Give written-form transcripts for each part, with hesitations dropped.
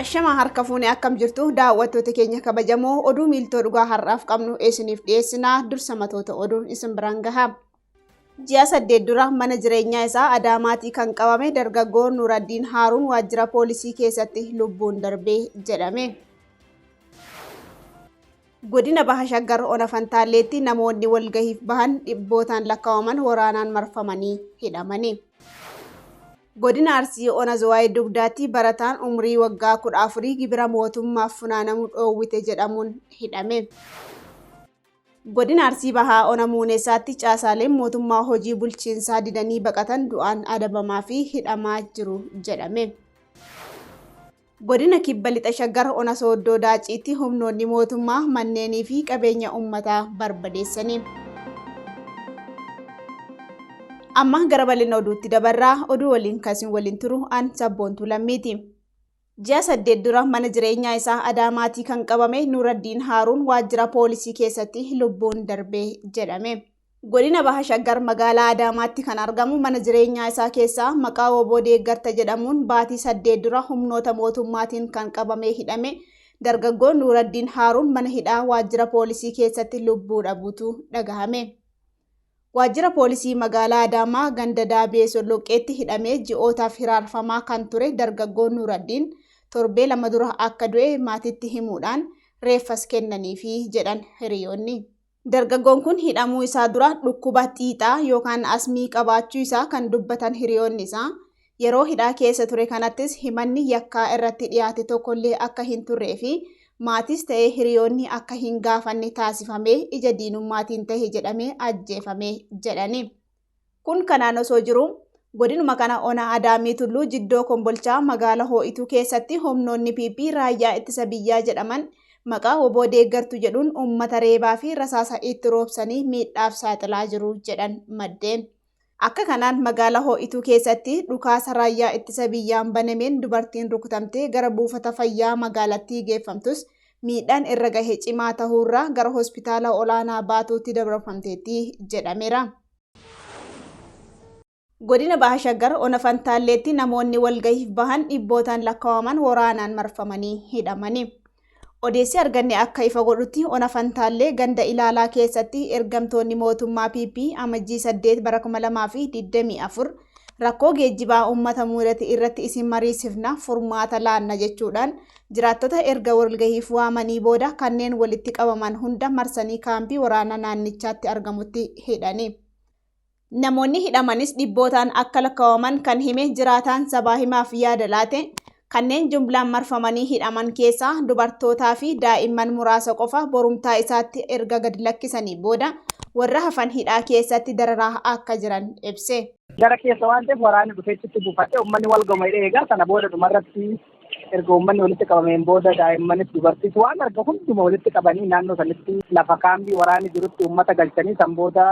Ashamaa harka fuune, akkam jirtu daawwattoota keenya kabajamoo? Oduu miiltoo dhugaa har'aaf qabnu isiniif dhiyeessinaa. Dursa matoota oduun isin biraan gaha. Ji'a 8 dura mana jireenyaa isaa Adaamaatii kan qabame dargaggoo Nuuraddiin Haaruun waajjira poolisii keessatti lubbuun darbee jedhame. Godina Baha Shaggar Ona Fantaalleetti namoonni walgahiif bahan dhibbootaan lakkaa'aman waraanaan marfamanii hidhamani. Godina Arsii Ona Zuwaay Dugdaatti barataan umrii waggaa 14 gibira mootummaaf funaanamu dhoowwite jedhamuun hidhame. Godina Arsii Bahaa Ona Muuneessaatti caasaaleen mootummaa hojii bulchiinsaa didanii baqatan du'aan adabamaa fi hidhamaa jiru jedhame. Godina Kibba Lixa Shaggar Ona Sooddoo Daaciitti humnoonni mootummaa manneenii fi qabeenya uummataa barbadeessani. Amma gara bal'ina oduutti dabarraa. Oduu waliin kan isin waliin turu an Sabboontuu Lammiiti. Ji'a 8 dura mana jireenyaa isaa Adaamaatii kan qabame Nuuraddiin Haaruun waajjira poolisii keessatti lubbuun darbe jedhame. Godina Baha Shaggar magaalaa Adaamaatti kan argamu mana jireenyaa isaa keessaa maqaa wbo deeggarta jedhamuun baatii 8 dura humnoota mootummaatiin kan qabamee hidhame dargaggoo Nuuraddiin Haaruun mana hidhaa waajjira poolisii keessatti lubbuu dhabuutu dhagahame. Waajjira poolisii magaalaa Adaamaa ganda Daabee Solloqqeetti hidhamee ji'ootaaf hiraarfamaa kan ture dargaggoo Nuuraddiin torbee 2 dura akka du'e maatitti himuudhaan reeffas kennaniifi jedhan hiriyoonni. Dargaggoon kun hidhamuu isaa dura dhukkuba xiixaa yookaan asmii qabaachuu isaa kan dubbatan hiriyoonni isaa, yeroo hidhaa keessa ture kanattis himanni yakkaa irratti dhiyaate tokkollee akka hin turree fi maatiis ta'ee hiriyoonni akka hin gaafanne taasifamee ija diinummaatiin tahe jedhamee ajjeefame jedhani. Kun kanaan osoo jiruu, godinuma kana ona Adaamii Tulluu Jiddoo Kombolchaa magaala Hoo'ituu keessatti humnoonni PP raayyaa ittisa biyyaa jedhaman maqaa wbo deeggartu jedhuun uummata reebaa fi rasaasa itti roobsanii miidhaaf saaxilaa jiru jedhan maddeen. Akka kanaan magaala Hoo'ituu keessatti dhukaasa raayyaa ittisa biyyaan banameen dubartiin rukutamtee gara buufata fayyaa magaalattii geeffamtus miidhaan irra gahe cimaa tahuurraa gara hospitaala olaanaa Baatuutti dabarfamteetti jedhameera. Godina Baha Shaggar Ona Fantaalleetti namoonni walgahiif bahan dhibbootaan lakkaa'aman waraanaan marfamanii hidhamani. Odeessi arganne akka ifa godhutti Ona Fantaallee ganda Ilaalaa keessatti ergamtoonni mootummaa PP Amajjii 8 bara 2024 rakkoo geejjibaa uummata mudate irratti isin mariisifna furmaata laanna jechuudhaan jiraattota erga walgahiif waamanii booda kanneen walitti qabaman hunda marsanii kaampii waraanaa naannichaatti argamutti hidhani. Namoonni hidhamanis dhibbootaan akka lakkawaman kan hime jiraataan sabaa himaaf yaada laate, kanneen jumlaan marfamanii hidhaman keessaa dubartootaa fi daa'imman muraasa qofa borumtaa isaatti erga gad lakkisanii booda warra hafan hidhaa keessatti dararaa akka jiran ibse. Gara keessa waan ta'eef waraanni dhufee achitti buufatee uummanni wal gama jedhee eegaa. Sana booda dhumarratti erga uummanni walitti qabameen booda daa'immanis dubartis waan arga hunduma walitti qabanii naannoo sanitti lafa kaambii waraanni jirutti uummata galchanii, san booda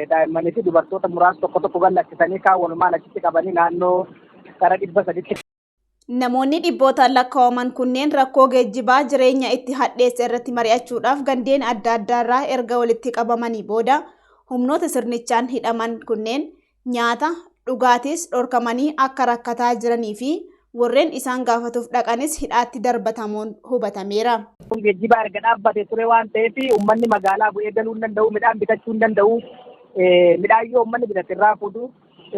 daa'immanii fi dubartoota muraasa tokko tokko gad lakkisanii kaan walumaan achitti qabanii naannoo gara 300tti. Namoonni dhibbootaan lakkaa'aman kunneen rakkoo geejjibaa jireenya itti hadheesse irratti mari'achuudhaaf gandeen adda addaarraa erga walitti qabamanii booda humnoota sirnichaan hidhaman kunneen nyaata, dhugaatiis dhorkamanii akka rakkataa jiranii fi warreen isaan gaafatuuf dhaqanis hidhaatti darbatamuun hubatameera. Geejjibaa erga dhaabbate ture waan ta'eef uummanni magaalaa bu'ee galuu hin danda'u, midhaan bitachuu hin danda'u. Midhaan yoo uummanni bitate irraa fuudhu.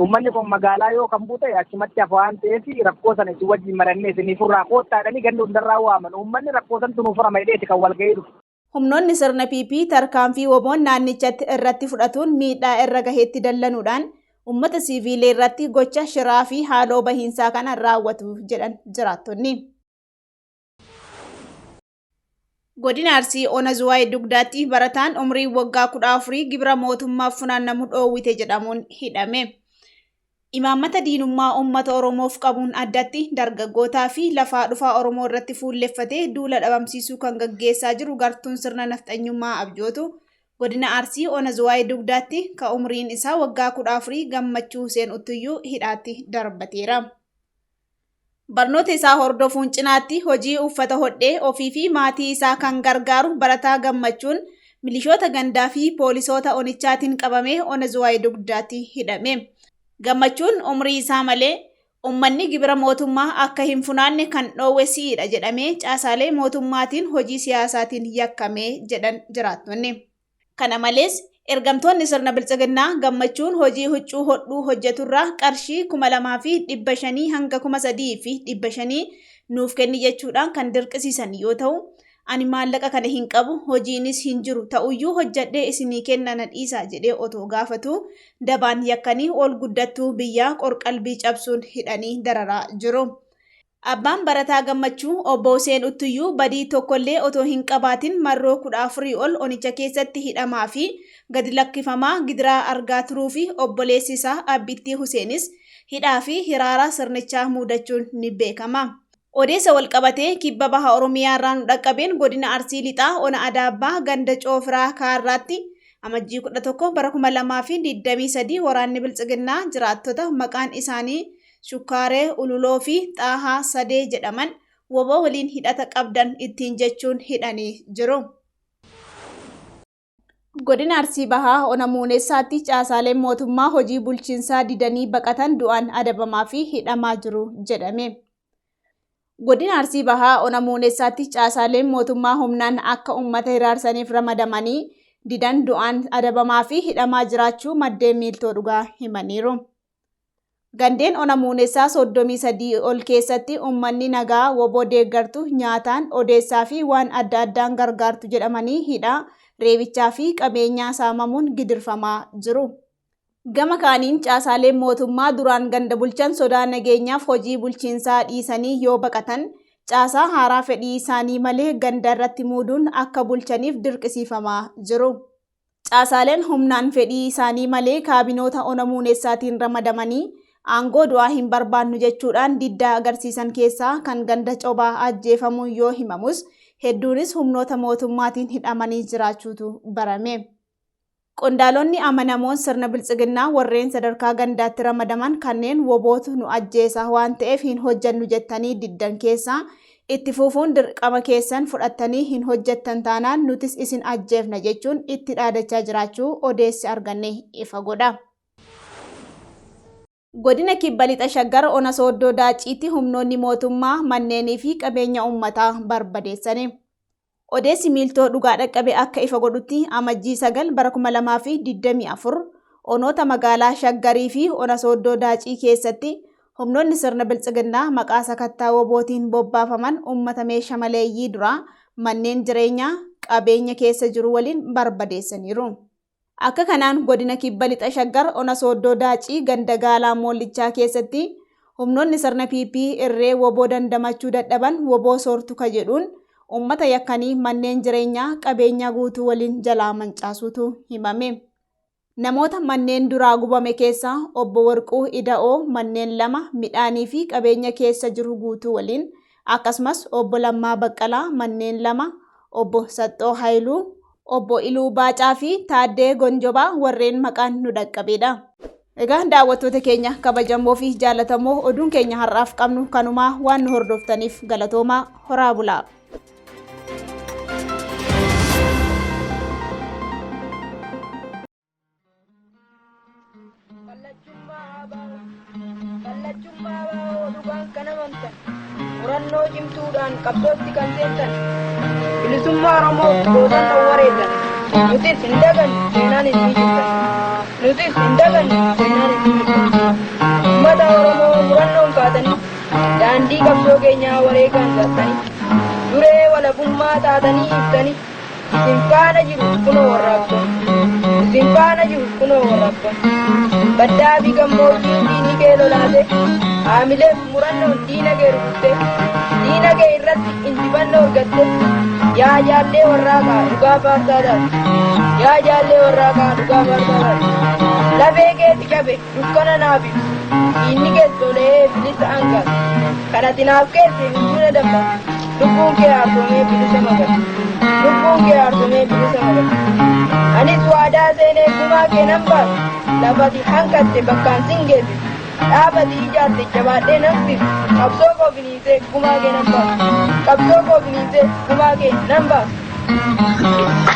Uummanni kun magaalaa yoo kan buute achumatti hafa waan ta'eef rakkoo sana isin wajjin marannee isinii furraa koottaa jedhanii ganda hundarraa waaman. Uummanni rakkoo santu nuuf furama jedheeti kan walgahii dhufe. Humnoonni sirna PP tarkaanfii WBOn naannichatti irratti fudhatuun miidhaa irra gahetti dallanuudhaan uummata siiviilii irratti gocha shiraa fi haaloo bahiinsaa kana raawwatu jedhan jiraattonni. Godina Arsii Ona Zuwaay Dugdaatti barataan umriin waggaa 14 gibira mootummaaf funaannamu dhoowwite jedhamuun hidhame. Imaammata diinummaa uummata Oromoof qabuun addatti dargaggootaa fi lafaa dhufaa Oromoo irratti fuulleffatee duula dhabamsiisuu kan gaggeessaa jiru gartuun sirna nafxanyummaa abjootu godina Arsii Ona Zuwaay Dugdaatti ka umriin isaa waggaa 14 Gammachuu Huseen Uttuyyuu hidhaatti darbateera. Barnoota isaa hordofuun cinaatti hojii uffata hodhee ofii fi maatii isaa kan gargaaru barataa Gammachuun milishoota gandaa fi poolisoota onichaatiin qabamee ona Zuwaay Dugdaatti hidhame. Gammachuun umrii isaa malee Uummanni gibira mootummaa akka hin funaanne kan dhoowwe si'idha jedhamee caasaalee mootummaatiin hojii siyaasaatiin yakkamee jedhan jiraattonni. Kana malees ergamtoonni sirna biltsiginnaa Gammachuun hojii huccuu hodhuu hojjeturraa qarshii 2500 hanga 3500 nuuf kenni jechuudhaan kan dirqisiisan yoo ta'u, ani maallaqa kana hin qabu, hojiinis hin jiru, ta'uyyuu hojjedhee isinii kenna na dhiisaa jedhee otoo gaafatu dabaan yakkanii ol guddattuu biyyaa qorqalbii cabsuun hidhanii dararaa jiru. Abbaan barataa Gammachuu obbo Huseen Uttuyyuu badii tokkollee otoo hin qabaatin marroo 14 ol onicha keessatti hidhamaa fi gadi lakkifamaa gidiraa argaa turuu fi obboleessi isaa Abbittii Huseenis hidhaa fi hiraara sirnichaa muudachuun ni beekama. Odeessa walqabatee kibba baha Oromiyaa irraa nu dhaqqabeen godina Arsii Lixaa ona Adaabbaa ganda Coofiraa Kaarraatti amajjii 11 bara 2023 waraanni biltsiginnaa jiraattota maqaan isaanii Shukkaaree Ululoo fi Xaahaa Sadee jedhaman woboo waliin hidhata qabdan ittiin jechuun hidhanii jiru. Godina Arsii Bahaa ona Muuneessaatti caasaaleen mootummaa hojii bulchiinsaa didanii baqatan du'aan adabamaa fi hidhamaa jiru jedhame. Godina Arsii Bahaa ona Muuneessaatti caasaaleen mootummaa humnaan akka uummata hiraarsaniif ramadamanii didan du'aan adabamaa fi hidhamaa jiraachuu maddeen miiltoo dhugaa himaniiru. Gandeen ona Muunessaa 33 ol keessatti uummanni nagaa woboo deeggartu nyaataan, odeessaa fi waan adda addaan gargaartu jedhamanii hidhaa, reebichaa fi qabeenyaa saamamuun gidirfamaa jiru. Gama kaaniin caasaaleen mootummaa duraan ganda bulchan sodaa nageenyaaf hojii bulchiinsaa dhiisanii yoo baqatan caasaa haaraa fedhii isaanii malee ganda irratti muuduun akka bulchaniif dirqisiifamaa jiru. Caasaaleen humnaan fedhii isaanii malee kaabinoota ona Muunessaatiin ramadamanii aangoo du'aa hin barbaannu jechuudhaan diddaa agarsiisan keessaa kan ganda Cobaa ajjeefamuun yoo himamus hedduunis humnoota mootummaatiin hidhamanii jiraachuutu barame. Qondaalonni amanamoon sirna biltsiginnaa warreen sadarkaa gandaatti ramadaman kanneen wobootu nu ajjeesa waan ta'eef hin hojjannu jettanii diddan keessaa itti fufuun dirqama keessan fudhattanii hin hojjettan taanaan nutis isin ajjeefna jechuun itti dhaadachaa jiraachuu odeessi arganne ifa godha. Godina Kibba Lixa Shaggar ona Sooddoo Daacciitti humnoonni mootummaa manneenii fi qabeenya uummataa barbadeessani. Odeessi miiltoo dhugaa dhaqqabe akka ifa godhutti amajjii 9 bara 2024 onoota magaalaa Shaggarii fi ona Sooddoo Daacii keessatti humnoonni sirna biltsiginnaa maqaa sakattaa wobootiin bobbaafaman uummata meesha maleeyyii duraa manneen jireenyaa qabeenya keessa jiru waliin barbadeessaniiru. Akka kanaan godina Kibba Lixa Shaggar ona Sooddoo Daacii ganda Gaalaa Moollichaa keessatti humnoonni sirna PP irree woboo dandamachuu dadhaban woboo soortu ka jedhuun uummata yakkanii manneen jireenyaa qabeenyaa guutuu waliin jalaa mancaasuutu himame. Namoota manneen duraa gubame keessaa obbo Warquu Ida'oo manneen 2 midhaanii fi qabeenya keessa jiru guutuu waliin akkasumas obbo Lammaa Baqqalaa manneen 2, obbo Saxxoo Hayiluu, obbo Iluu Baacaa fi Taaddee Gonjobaa warreen maqaan nu dhaqqabeedha. Egaa daawwattoota keenya kabajamoo fi jaallatamoo oduun keenya har'aaf qabnu kanumaa, waan nu hordoftaniif galatoomaa, horaa bulaa. Kallachummaa ABO dhugaan kan amantan, murannoo cimtuudhaan qabsootti kan seentan, bilisummaa Oromoof gootan wareegan, nutis hin dagannu seenaan isin jirtan, nutis hin dagannu seenaan isin jirtan. Uummata Oromoo murannoon kaatanii, daandii qabsoo keenyaa wareegaan saaqxanii, duree walabummaa taatanii iftanii, isin faana jiru kunoo warraaqtoon, isin faana jiru kunoo warraaqtoon. Baddaa fi gammoojjii diinni kee lolaase, haamileef murannoon diina kee rukutte, diina kee irratti injifannoo argatte, yaa jaallee warraaqaa dhugaa faarsaa taate, yaa jaallee warraaqaa dhugaa faarsaa taate. Lafee keeti cabe dukkana naaf ibsu, diinni kees lola'ee bilisa angaase, kan ati naaf keesse hunduu na dammaqsu, lubbuun kee haaromee bilisa magarsu, lubbuun kee haaromee bilisa magarsu. Anis waadaa seenee gumaa kee nan baasu, lafati hanqatte bakkaan sin geessisu, dhaabati ijaarte jabaadhee nan firu, qabsoo koo finiinsee gumaa kee nan baasu, qabsoo koo finiinsee gumaa kee nan baasu.